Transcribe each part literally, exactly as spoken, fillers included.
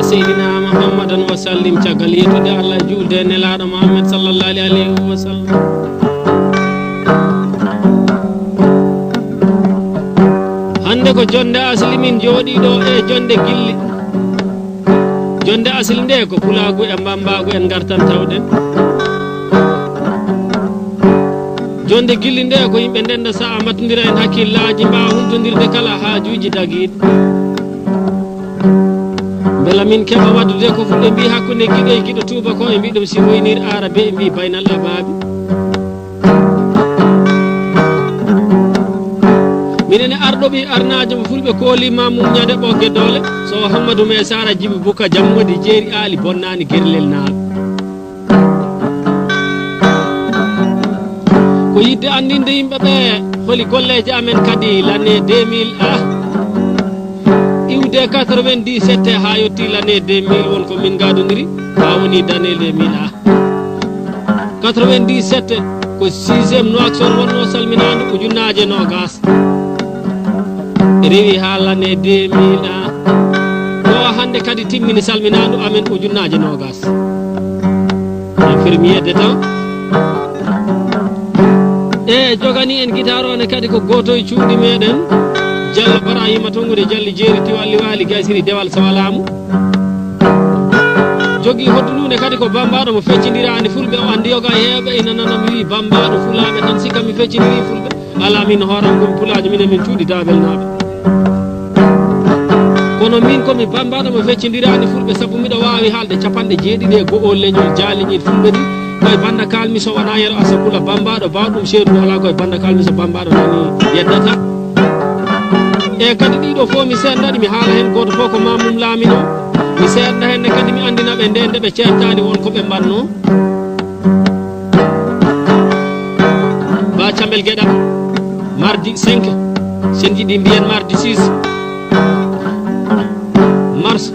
Seydina Muhammadan wa sallim, caggal yettude Allah, juulde e Nelaaɗo Muhammad sallallahu alayhi wa sallam. Hannde ko jonnde asli min jooɗii ɗo e jonnde gilli. Jonnde asli nde ko pulaagu e mbammbaagu en ngartan tawɗen. Jonnde gilli nde ko yimɓe ndennda sa'a mbattondira en hakkillaaji, mbaawa hultondirde kala haajuuji dagiiɗi. Mbela min keɓa waɗdude ko fulɓe mbii hakkunde giɗo e giɗo tuuba ko e mbiɗum si woynir aara be mbii baynal abaabi. Minen e arɗo ɓii arnaajo mo fulɓe kooli ma mum ñande ɓogge doole. So o Hammadu me Sara Jibi Buka Jammoodi Jeeri Aali Bonnaani Gerlel naaɓe. Ko yidde anndinde yimɓe ɓe holi golleeje amen kadi l'année deux mille ah. Iwde quatre-vingt-dix-sept haa yotti l'année deux mille won ko min ngaadondiri haa woni d'année deux mille ah. Quatre-vingt-dix-sept ko sixième Nouakchott wonno salminaandu ujunnaaje noogaas. Rewi haa l'année deux mille ah. Ɗo hannde kadi timmini salminaandu amen ujunnaaje noogaas. Infirmier de temps. E jogani en gitaar o ne kadi ko gooto e cuuɗi meɗen. Jallo Barahima Tongude Jalli Jeeri Tiwalli Waali Gaysiri Dewal Sawalaamu. Jogii hoddu ndu ne kadi ko bambaɗo mo feccindiraani fulɓe, o anndi yoga e heewɓe ina nana mi wii bambaɗo fulaaɓe tan sikka mi feccindiri fulɓe. Alaa min hooram komi pulaajo minen min cuuɗi daabelnaaɓe. Kono min komi bambaɗo mo feccindiraani fulɓe sabu miɗo waawi haalde capanɗe jeeɗiɗi e go'o leñol jaaliñiiɗ fulɓe ɗi. Koye bannda kalmi so wonaa yero asakula bambaɗo bawɗum seedu alaa koye bannda kalmi so bambaɗo nani yeddata. E kadi ɗiɗo fof mi seerndaɗi mi haala heen gooto fof ko mamum laamino. Mi seernda heen ne kadi mi anndina ɓe nde nde ɓe ceertaani won ko ɓe mbanno. Ba Cambel Geɗa, mardi cinq, sen jiɗi mbiyen mardi six mars,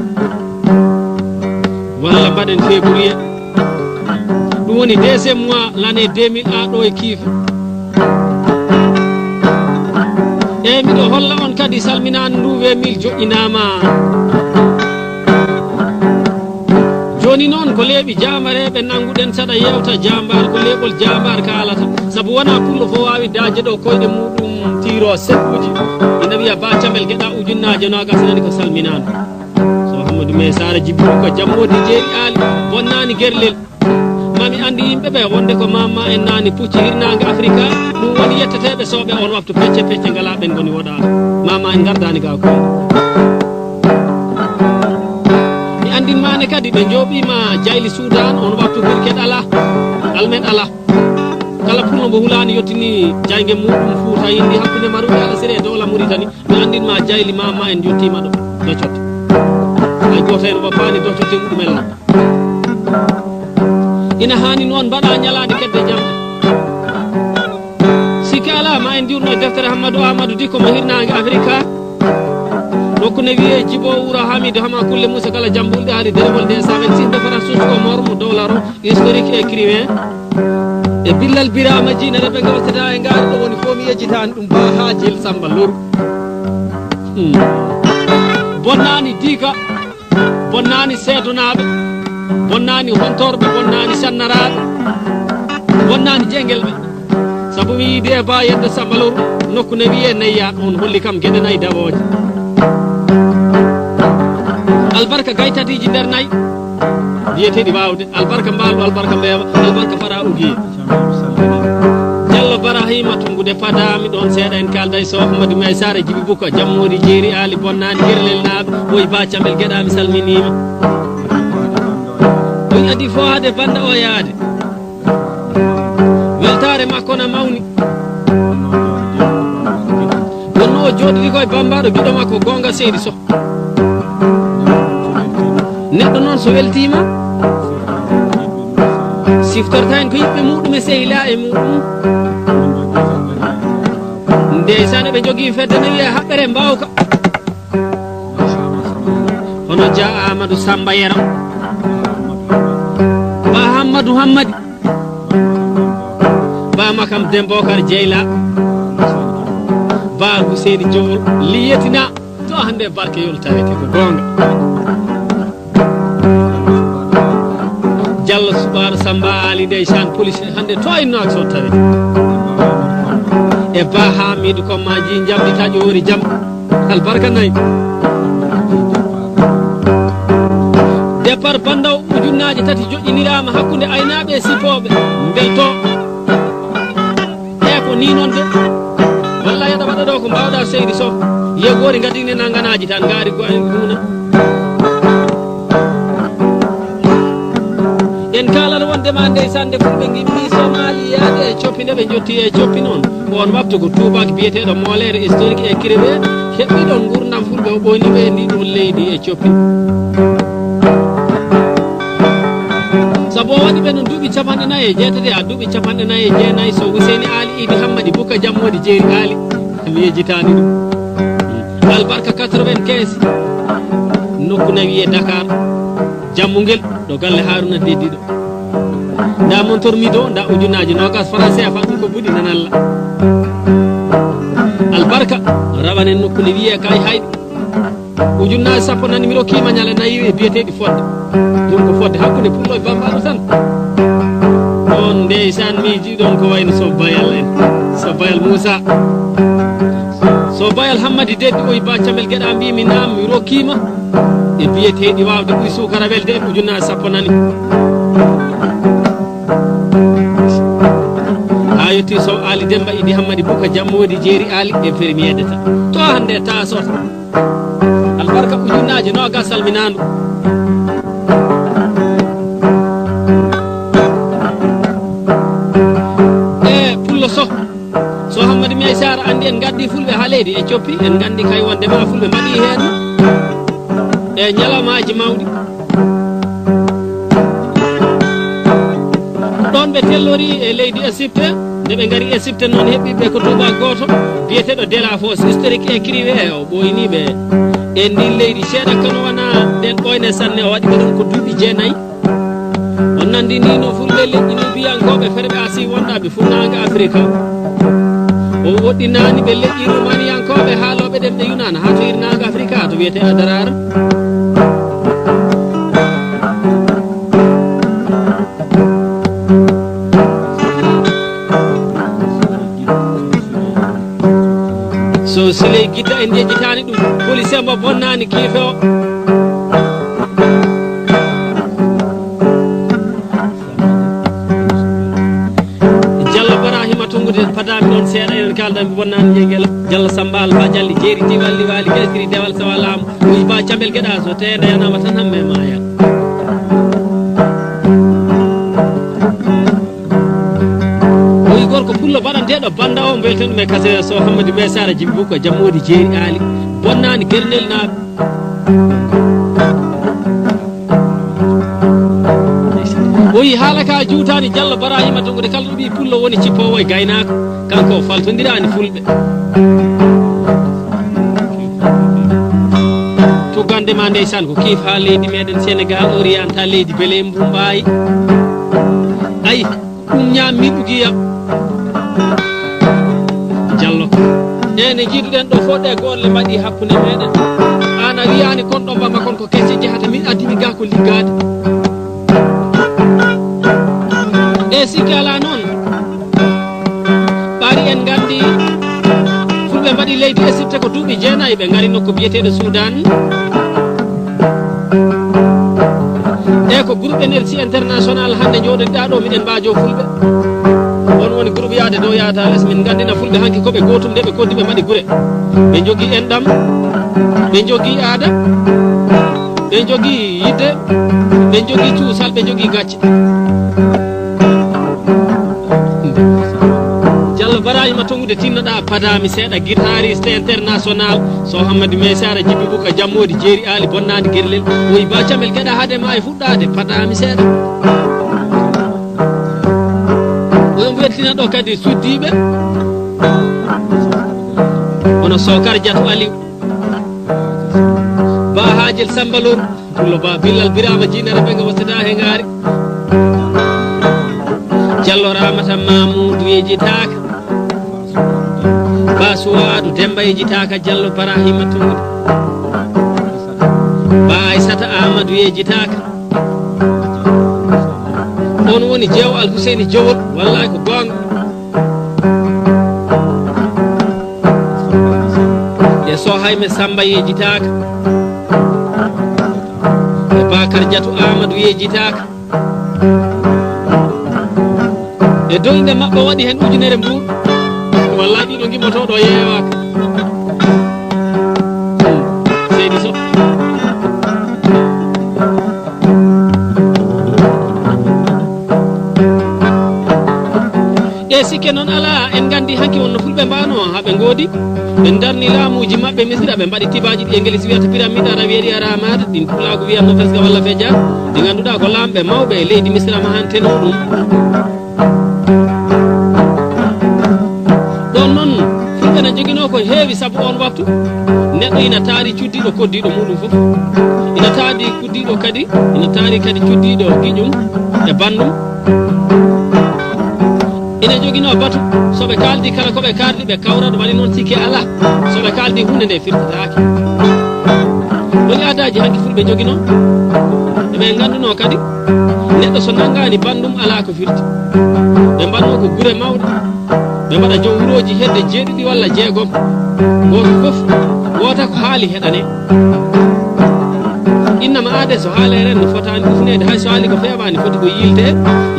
walla mbaɗen février. Ɗum woni deuxième mois l'année deux mille a ɗo e kiifa. E miɗo holla on kadi salminaandu ndu we mil joƴƴinaama. Jooni noon ko leeɓi jaambareeɓe nannguɗen saɗa yeewta jaambaar ko leeɓol jaambaar kaalata. Sabu wonaa pullo fof waawi daajde ɗo koyɗe muɗum tiiro seɓɓuuji. Ina wiya ba Cambel Geɗa ujunnaaje noogas nani ko salminaandu. So Hammadu me Sara Jibiru ko jammoodi jeeri aali bonnaani gerlel. Mami anndi yimɓe ɓe wonde ko mama en naani pucci hirnaange Afrika. Ɗum woni yetteteeɓe sooɓe on waftu pecce pecce ngala ɓen ngoni woɗaaɓe. Mama en ngardaani ga ko. Mi anndin mane kadi ɓe njooɓiima jayli Sudan on waftu birket ala. Almen ala. Kala pullo mbo hulaani yottini jayge muɗum Fuuta yindi hakkunde maruɓe ala sire e dowla Muritani. Mi anndin ma jayli ma ma en jottiima ɗo docotte. Hay gooto en woppaani docotte muɗum en lan. Ina haani noon mbaɗa ñalaande kedde jamɗe. Sikki alaa ma en njurno e deftere Hammadu Amadou Dikko mo hirnaange Afrika. Nokku ne wiyee Jibo wuro Hamidu Hama Kulle Musa kala jambulɗe hari derewol nde samen sinde fara suusko mor mo dowlaro historique écrivain. E billal Birama Jine rebe ngawtata e ngaari ɗo woni fof mi yejjitaani ɗum ba haa jil Samba Loru. Hmm. Bonnaani diiga, bonnaani seedonaaɓe, bonnaani hontorɓe, bonnaani sannaraaɓe, bonnaani jengel ɓe. Sabu mi yiidi e ba yedde Samba Loru, nokku ne wiyee Neyya, on holli kam geɗe nayi dawooje. Albarka gaytatiiji nder nayi, biyeteeɗi waawde, albarka mbaalu, albarka mbeewa, albarka fara ugiye. Jallo Barahima Tungude fadaami ɗoon seeɗa en kaalda e Sow Ahmadu May Sara Jibi Buka, Jammoori Jeeri Aali Bonnaani Gerlel naaɓe, woy ba Cambel Geɗa mi salminiima. Ɗum adii fof hade bannda o yaade. Weltaare makko na mawni. Wonno o jooɗidi ko e bambaɗo giɗo makko goonga seydi Sow. Neɗɗo noon so weltiima, siftorta en ko yiɓɓe muɗum e sehila e muɗum. Ndeysaan, ɓe njogii fedde ne wiyee haɓɓere mbawka. Hono Dia Amadou Samba Yero, Ba Hammadou Hammadi, Ba Makam Dembokar Jeyla, Ba Guseyni Jowol, Liyetina. To hannde barke yol tawete ko goonga. Yalla suɓaano Samba Ali ndeysaan police hannde to inno ak so tawi. E Ba Hamidu ko maaji njamdi taƴoori jam. Albarka nayi. Départ Bandaw ujunnaaje tati joƴƴiniraama hakkunde aynaaɓe e sipooɓe. Mbelto. E ko ni noon de. Walla yaɗa waɗa ɗo ko mbaawɗa seydi Sow. Yegoori ngadine na nganaaji tan ngaari go en duuna. En kaalata wondema ndeysaan nde fulɓe ngimmi Somaali yaade e coppi nde ɓe njotti e coppi noon. On waktu ko tuubaak biyeteeɗo mooleere historique e kirebe heɓɓi ɗon nguurndam fulɓe o ɓooyni ɓe ndi ɗum leydi e coppi. Sabu o waɗi ɓe no duuɓi capanɗe nayi e jeetati haa duuɓi capanɗe nayi e jeenayi so Useyni Aali Idi Hammadi Buka Jammoodi Jeeri Aali. Mi yejjitaani ɗum. Albarka quatre-vingt-quinze. Nokku na wiyee Dakar. Jammungel ɗo galle Haruna Deddiɗo. Nda montor mi do, nda ujunnaaji noogas franc C F A ɗum ko buɗi nanalla. Albarka rawanen nokku ne wiyee kay hay. Ujunnaaji sappo nani mi rokkiima ñale nayi e biyeteeɗi fodde. Ɗum ko fodde hakkunde pullo e bambaɗo tan. On ndeysaan miiji ɗon ko wayno Sobayal en. Sobayal Moussa. Sobayal Hammadi Deddi oyi ba Camel Geɗa mbimi naam mi rokkiima. E biyeteeɗi waawde ɓuy suukara welde en ujunnaaji sappo nani. Haa yetti Sow Aali Demba Idi Hammadi Buka Jammoodi Jeeri Aali e fermi yeddata. To hannde taasota. Albarka ujunnaaje noogas salminaandu. E pullo Soh. Soh Hammadi Meysara anndi en ngaddi fulɓe haa leydi e coppi. En nganndi kay wonde ma fulɓe mbaɗi heen e ñalawmaaji mawɗi. Ɗon ɓe tellori e leydi Esipte. Nde ɓe ngari Esipte noon heɓɓi ɓe ko tuuba gooto biyeteeɗo Delafos historique écrivain o ɓooyni ɓe. E ndin leydi seeɗa kono wona nden ɓooyne sanne o waɗi ɓe ɗon ko duuɓi jeenayi. On nandi ni no fulɓe leƴƴi nubiyankooɓe ferɓe Asi wonɗaaɓe funnaange Afrika. O woɗɗinaani ɓe leƴƴi rumaniyankooɓe haalooɓe ɗemɗe Yunaana haa to hirnaange Afrika to wiyetee Adarara. So siley gidda en yejjitaani ɗum police mbo bonnaani kiife o. Jallo Barahima Tungude padami ɗon seeɗa enen kaldanɓe bonnaani jeyngel. Jallo Samba Alfa Jalli jeeri diwal liwaali kesiri dewal sawa laamu. Uy ba Cambel Geɗa so tee ndeyanama tan hamme maya. Uy gorko pullo baɗanteɗo banda o mbelten ɗum e kase so Hammadi Mesara Jimbu ko jammoodi jeeri aali bonnani gernel naaɓe. O yi haala ka juutani Jallo Barahima Tungude kala ɗo ɓi pullo woni cippowo e gaynako kanko o faltondirani fulɓe. Tuggande ma ndeysaan ko kiif haa leydi meɗen Sénégal orienta leydi bele mbumbayi. Ay ɗum ñaam min ɗugiya. Jallo ene jiiduɗen ɗo fof ɗe golle mbaɗi hakkunde meɗen. An a wiyani kon ɗo mbama kon ko kecce jahata min addimi ga ko liggaade. E sikki ala noon ɓaari en nganndi fulɓe mbaɗi leydi Esipte ko duuɓi jeenayi ɓe ngari nokku biyeteeɗo Suudan. E ko groupe énergie international hannde jooɗoɗaa ɗo miɗen mbaajo fulɓe. On woni groupe yaade dow yaata les min nganndina fulɓe hanki ko ɓe gootum nde ɓe koddi ɓe mbaɗi gure. Ɓe njogii enɗam, ɓe njogii aada, ɓe njogii yidde, ɓe njogii cuusal, ɓe njogii gacce. Jallo Barahima Tongude tinnoɗa padami seeɗa guitariste international so Hammadi Mesara Jibbi Buka jammoodi jeeri aali bonnaadi gerlel woyi ba camel geɗa haade ma e fuɗɗaade padami seeɗa. Oɗon weltina ɗo kadi suddiiɓe hono Sokar Diatou Aliou. Ba Hajel Samba Lor, Pullo Ba, Billal Birama Jinere ɓe nga wasata he ngaari. Jallo Ramata Mamoudou yejitaaka. Ba Suwadu Demba yejitaaka, Jallo Barahima Tumudi. Ba Aissata Amadou yejitaaka. On woni Jeewo Alhuseyni Jowol, wallaay ko goonga. E Sohayme Samba yejitaaka. E Bakar Jatu Amadou yejitaaka. E doyde maɓɓe waɗi heen ujunere mbuur. Wallaay ɗiɗo ngimmotoɗo yeewaaka. Seydi Sow. E sikke noon alaa, en nganndi hanki wonno fulɓe mbaano haa ɓe ngoodi. Ɓe darni laamuuji maɓɓe Misira, ɓe mbaɗi tibaaji ɗi Engilis wiyata piramid, Arab wiya ɗi aramad, ɗin pulaagu wiyatno fesga walla feja, ɗi ngannduɗaa ko laamɓe mawɓe e leydi Misira mahanteno ɗum. Ɗon noon, fulɓe na joginoo ko heewi, sabu on waktu neɗɗo ina taari cuddiiɗo koddiiɗo muɗum fof. Ina taari koddiiɗo kadi, ina taari kadi cuddiiɗo giƴum e banndum. Ina joginoo batu, so ɓe kaaldi kala ko ɓe kaaldi, ɓe kawra, ɗum waɗi noon sikke alaa. So ɓe kaaldi huunde nde firtataake. Woni aadaaji hanki fulɓe joginoo, e ɓe nganndunoo kadi, neɗɗo so nanngaani banndum alaa ko firti. Ɓe mbaɗnoo ko gure mawɗe, ɓe mbaɗa joom wurooji hedde jeeɗiɗi walla jeegom. Gooto fof, woota ko haali heɗanee. Innama aade so haaleere no fotaani ufneede, hay so haali ko feewaani foti ko yiilte,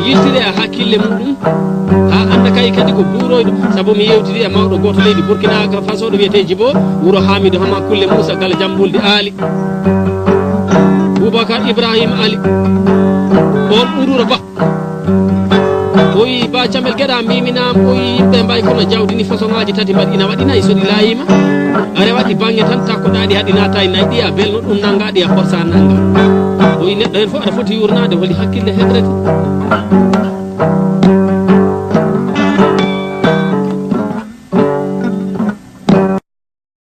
yiiltire e hakkille muɗum, haa annda kay kadi ko buuroyɗo, sabu mi yewtidi e mawɗo gooto leydi Burkina Faso ɗo wiyetee Jibo, wuro Haamidu Hama Kulle Muusa Gala Jammbulde Aali, Boubacar Ibrahima Ali, on Urura Ba. O wi, "Ba Camel Geɗa, mbiimi naam." O wi, "Yimɓe mbay kono jawdi ni façon ŋaaji tati mbaɗi, ina waɗi nayi, so ɗi laayima, a rewat ɗi baŋŋe tan, takkoɗaa ɗi, haɗi naata e nayi ɗi, a belno ɗum, nannga ɗi, a forsa nannga." O wi, "Neɗɗo heen fof aɗa foti yuurnaade holi hakkille heɓrete."